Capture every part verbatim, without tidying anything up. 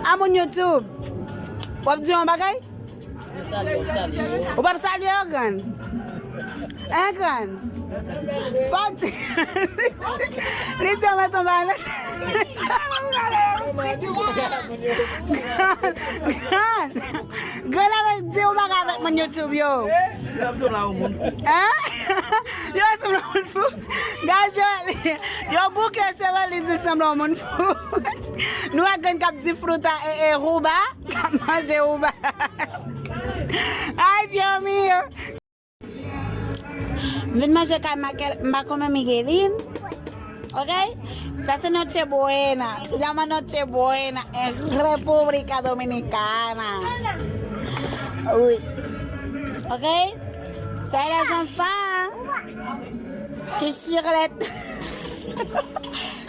A moun YouTube, w ap di yon bagay? Ou p ap salye yo, grann? Hein, grann? Fò w di, li di w mwen tonbe anlè. Grann, grann, grann avèk di w bagay avèk moun YouTube yo. Hein? Yo sanble moun fou. Guys, yo, yo bouke cheve, li di sanble yon moun fou. Nou wè grann k ap di fruta e, e rouba, k ap manje rouba. Ay, Dios mío. Vin manje kay Makel, ma comer Miguelin. Ok? Sa se Noche Buena. Se llama Noche Buena en República Dominicana. Wi. Ok? Sa e les enfants qui sur la,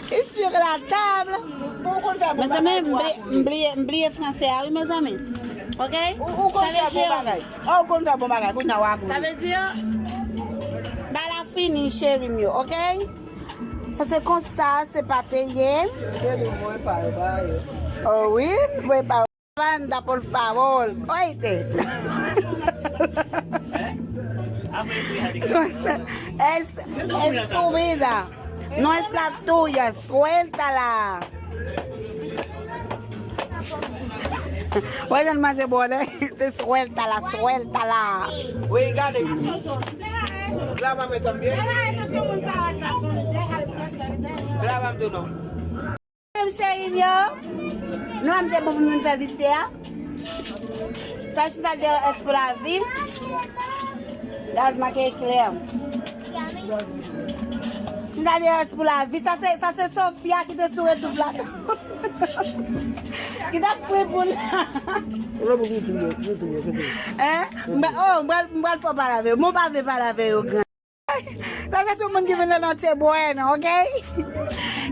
qui sur la table. Mezanmi, m bliye, m bliye, m bliye franse a, wi, mezanmi. Ok? Ou, ou konn fè bon bagay. Sa vle di, oh, ou konn fè bon bagay, kounye a w a gou. Sa vle di, oh, bagay la fini, cheri m yo, ok? Sa se konsa, se pa te ye. Oh wi, voy pa banda, por favor. Oíste. Es, es tu vida. No es la tuya. Suéltala. Wè jan l manje bwòdè, se suéltala, suéltala. Wi, gade. Gravame también. Gravame tou non. Menm cheri m yo, nou an m te bon pou moun fè visye a. Sa chita de es pou lavi. Gaz make eklè. Chita de es pou lavi. Sa se, sa se Sofia ki te sou retouf la. Ki t ap fri pou l. Lè pou YouTube, YouTube, YouTube. Hein? M pa, oh, m pral, m pral fè w pale avè yo. Mwen pa vle pale avè yo, gran. Sa se tout moun ki vin nan Noche Buena, ok?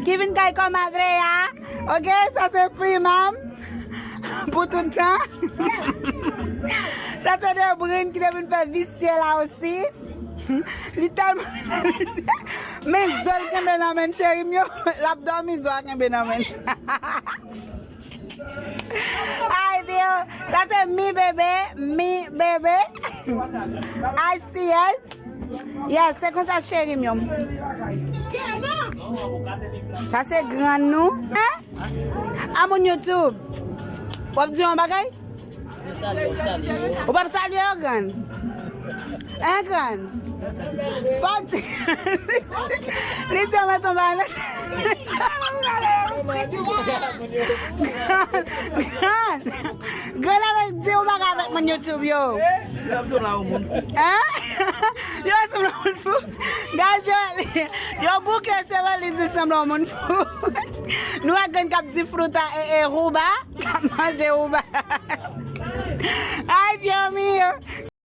Ki vin kay komadre a, ok? Sa se primam pou tout tan. Sa se de brin ki te vin fè visye la osi. Li tèlman vin fè visye. Men zo l kenbe nan men cheri m yo, l ap dòmi zo a kenbe nan men. Ay, Dios. Sa se mi bebe, mi bebe. Ay, si, yes. Yes, se konsa cheri m yo. Sa se grann nou. Hein? A moun YouTube. W ap di yon bagay? Ou p ap salye yo, grann? Hein, grann? Fò w di, li di w mwen tonbe anlè. Grann, grann, grann avèk di w bagay avèk moun YouTube yo. Hein? Yo sanble moun fou. Guys, yo, yo bouke cheve, li di sanble moun fou. Nou wè grann k ap di fruta e, e rouba, k ap manje rouba. Ay, Dios mío.